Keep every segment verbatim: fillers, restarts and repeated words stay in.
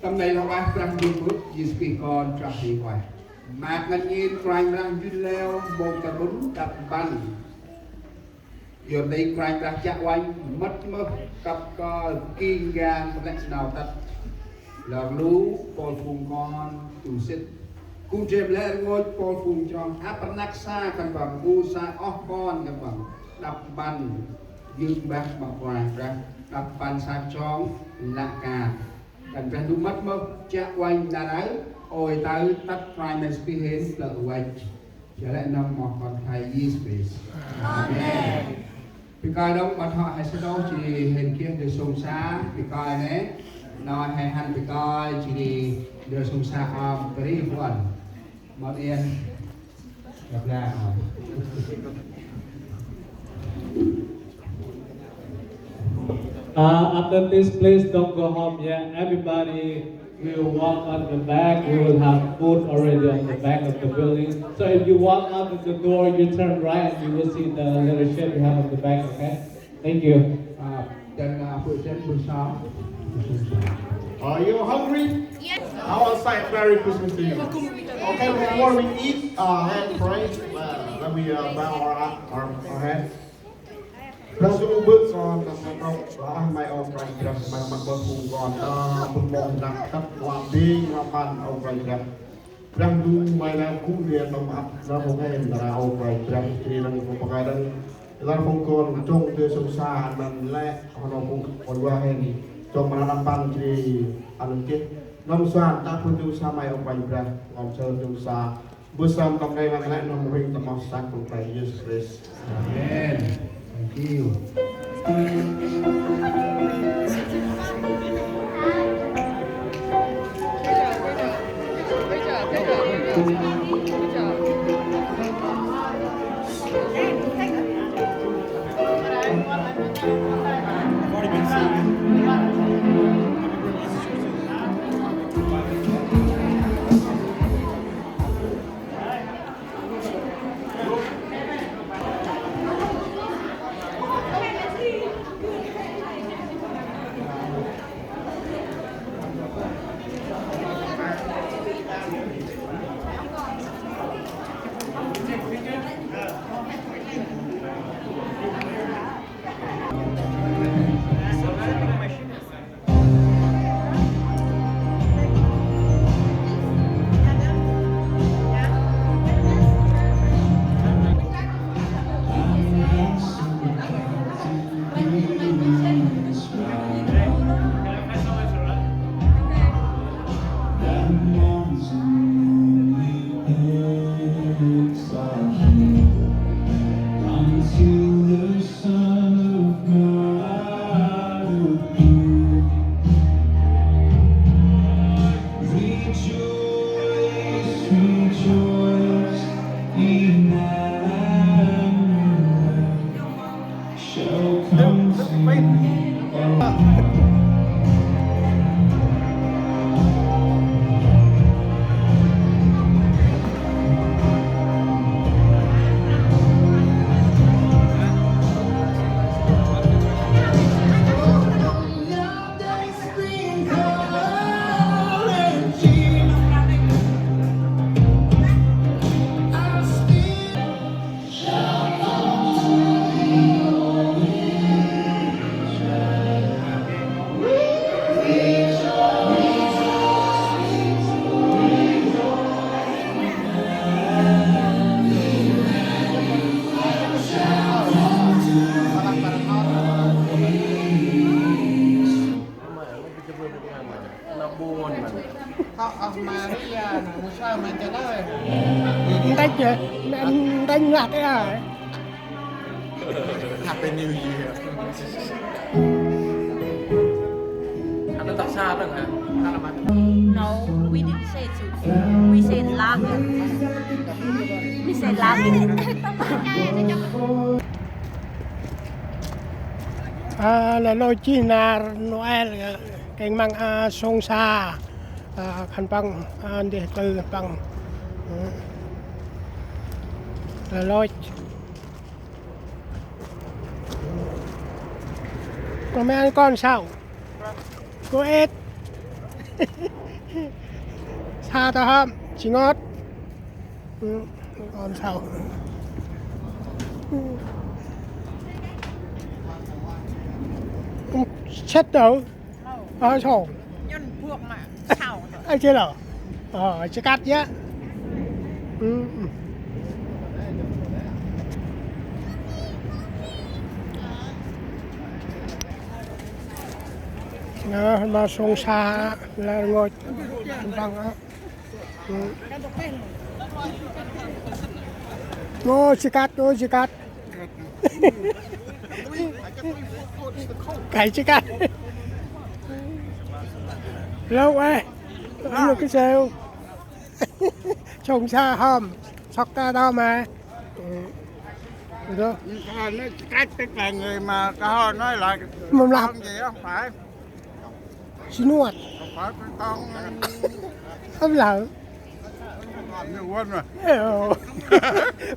Tâm nây lah ueh Brah Ndu bơ̆, Yêsu Krist Kon chroh ri ueh. Maak ngăn ngên Kôranh Brah njŭn leo, mông ta bŭn đăp mpăn. Yor ri Kôranh Brah chiă uănh mât mơh kăp kơl king gang tâm lĕ nau tât. Lor lu mpôl phung kon tu sĭt. Gŭ ndrel lĕ rngôch mpôl phung trong ăp rnăk sa khân păng, bu sa oh kon khân păng. Đăp mpăn, yơk mbah ma Kôranh Brah, đăp mpăn sa trong lă kan. Khân Brah Ndu mât mơh chiă uănh nar aơ, ôi taơ tât Kôranh Brah Yêsu Krist hên plơ̆ văch. Jêh lĕ nâm mâp kon khlay Yêsu Krist. Amen. Bi kơi đŏng ƀă thŏ he sa đŏng jêh ri hên geh ndơ sông sa, bi kơi nê. Nau he hăn bi kơi jêh ri ndơ sông sa om bri huan. Mât yên. Gâp nar. Uh, after this, please don't go home yet. Everybody will walk on the back. We will have food already on the back of the building. So if you walk out of the door, you turn right and you will see the little shed we have on the back, okay? Thank you. Uh, then, uh, put them to some. Are you hungry? Yes. I want to say Merry Christmas to you. Okay, before we eat, uh, and pray, uh, let me, uh, bow our, our, our head. Brah Ndu bơ̆, son, son, son, lah ah may ôm Brah, Brah, may mât mât phung kon, ta bŭn mông năk tât, wa bêng, wa mpăn, ôm Brah, Brah. Brah Ndu may nơm gŭ ndrel tâm ăp nơm mông hên, ta rom ôm Brah, Brah, jêh ri nơm mông păng nơm, lar phung kon, trong ndơ sông sa, nơm lĕ, hŏ nơm phung kon wa hên, trong ma nơm mpăn, jêh ri, ăn nơm geh, nơm suan, ta bŭn ndơ sa may ôm Brah, Brah, nơm sơ ndơ sa, Bơ̆ sơm tâm rêng lăng lĕ nơm rêng tâm mâo săk tâm Brah Yêsu Krist. Amen. Thank you. Until the Son of God appear. Rejoice, rejoice, Emmanuel shall come to you. Ntêch, ntêch ngăt ya. Happy New Year. Ano ta sa răng hả? No, we didn't say so. We said lager. We said lager. A, lơ lôch jêh nar Noel, kêng măng, a, sông sa, a, khân păng, a, ndeh tơ păng. Lơ lôch. Kơt may ăn kon sau. Kôit. Sa ta hâm, ji ngot. Ơ, kon sau. Sĭt đŏng. Ơ, sau. Nhŭn buok ma sau. Ơ, ji lŏ. Ơ, ji kăt yơh. Nơ, ma sông sa, lĕ rngôch. Ơ, ji kăt, ơ, ji kăt. Kay ji kăt. Lŏ ê. Lŏ kay seo. Sông sa hâm. Sŏk ta đŏng ma. Ơ. Rồi. Cái cách tức là người mà ta nói là Mâm lăp. Không gì không phải. Ji nuat. Không phải con. Hâm lơ.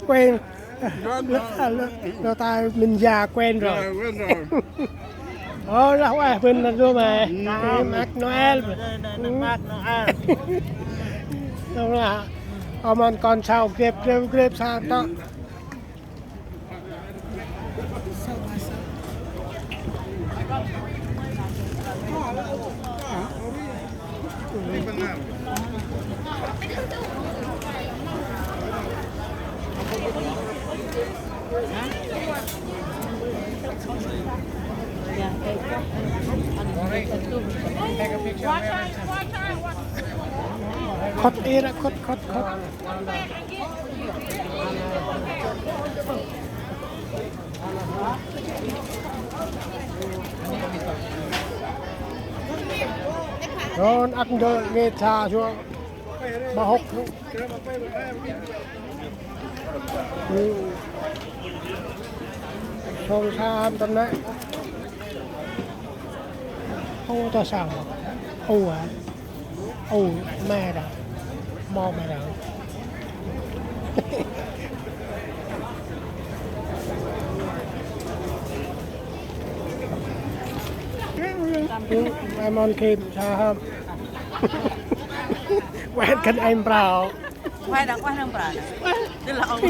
Quên. Quên rồi. Lơ, lơ, lơ ta mĭn da quên rồi. Rồi, quên rồi. Ơ, lah ueh bân nơh du mê. Ê, Mac Noel. Mac Noel. Hâm lah. Ơ, mân kon sau grep, grep, grep sa tŏ. Khot ê ra, khot, khot, khot. Ron ăt ndơ ngê sa sua. Ba hôk. Sông sa hâm tâm nê. Ô, ta sao? Ô, à. Ô, mẹ đó. Mò mẹ đó. Em ăn thêm sao hâm? Quên khăn em brào. Quên đó, quên em brào. Tức là ông.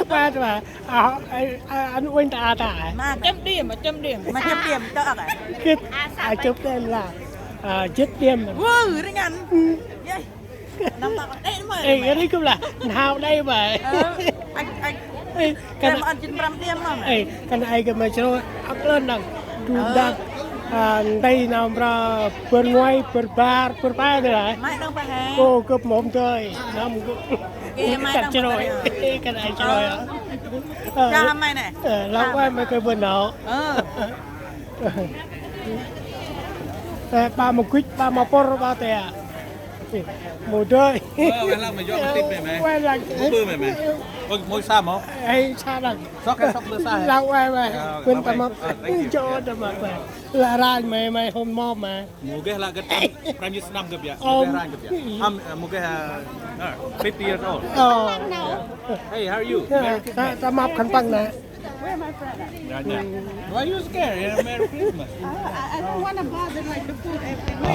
Quên mà. À, à, à, anh quên ta, à, ta. Mà chấm điểm, mà chấm điểm. Mà chấm điểm cho à. Kit, à, chụp tên là, à, dứt điểm. Wow, ringan. Năm tao. Ê, mày. Ê, cái đấy cũng là hao đây mà. Ờ, anh, anh. Ê, cái em ăn chín trăm điểm mà. Ê, cái này cái mà cho ấp lên nè. Đu đăng. À, đây nào ra bơr ngoai, bơr bar, bơr ba đây là. Mai đang phải hè. Cô cướp mồm thôi. Năm cô. Ê, mai đang phải hè. Ê, cái này cho rồi. Ờ. Cho mai nè. Ờ, lâu quá mày cái bên đó. Ờ. Ê, ba mă gŭch, ba mă pôr, ba tê. Mâu dơi. Ơ, ueh lăng mê, yơk mê tip mê mê. Ueh lăng. Mâu bơ mê mê. Ơ, mâu sa mâu. Ê, sa lăng. Sŏk, sŏk bơ sa. Lăng ueh mê. Ơ, quên lăng tâm mê. Ơ, thank you. Cho tâm mê. Lăng ranh mê, mê hôm mâu mê. Mâu geh lăng gâp, prăm jât năm gâp yơh. Mâu geh ranh gâp yơh. Hăm, ơ, mâu geh, ơ, fifty years old. Ơ. Hey, how are you? Ơ, tâm mê khân păng nè. Where my friend at? Yeah, yeah. Why you scared? Yeah, Merry Christmas. I, I don't wanna bother, like, the food, everything.